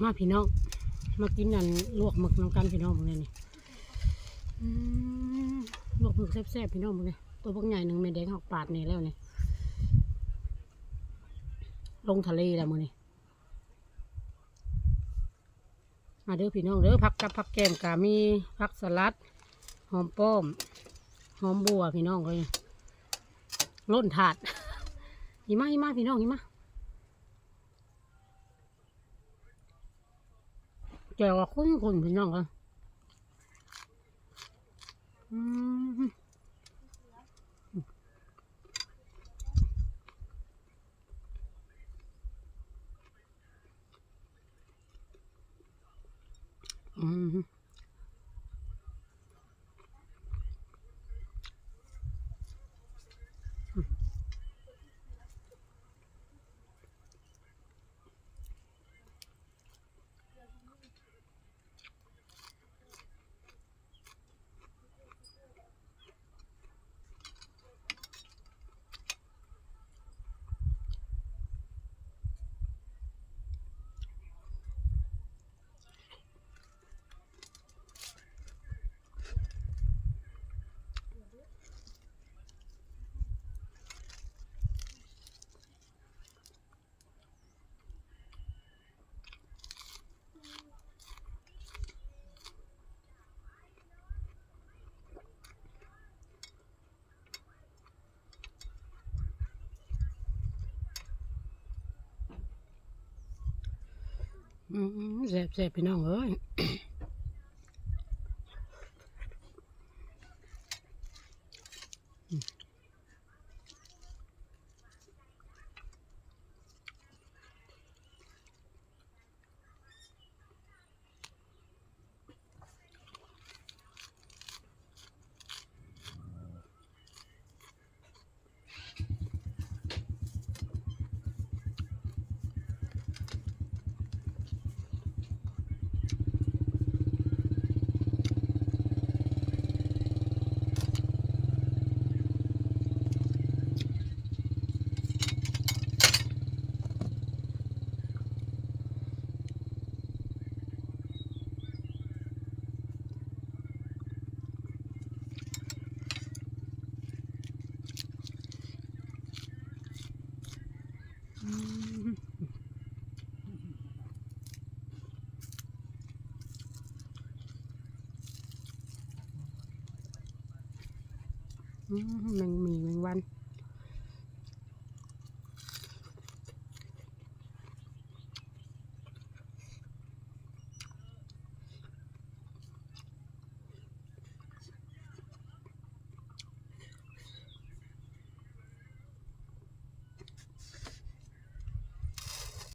ມາພີ່ນ້ອງ ມາກິນອັນລວກໝຶກນຳກັນພີ່ນ້ອງ ເບິ່ງແດ່ນີ້. ອືມ ລວກໝຶກແຊບໆ ພີ່ນ້ອງ ເບິ່ງແດ່. ໂຕບັກໃຫຍ່ໜຶ່ງ ແມ່ແດງເຮົາປາດນີ້ແລ້ວນີ້ ລົງທະເລແລ້ວມື້ນີ້. ມາເດີພີ່ນ້ອງເດີ ຜັກກັບຜັກແກ້ມກະມີ ຜັກສະຫຼັດ ຫອມປ້ອມ ຫອມບົ່ວພີ່ນ້ອງເອີຍ ລົ້ນຖາດ. ຫິມະ ຫິມະ ພີ່ນ້ອງ ຫິມະ. ແຈ່ວກໍຂຸ້ນໆ ພີ່ນ້ອງເອີຍ. ອືມ ອືມ. ອືມ ແຊບໆ ພີ່ນ້ອງເອີຍ. ອືມ ອືມ ແມງໝີ່ແມງວັນ.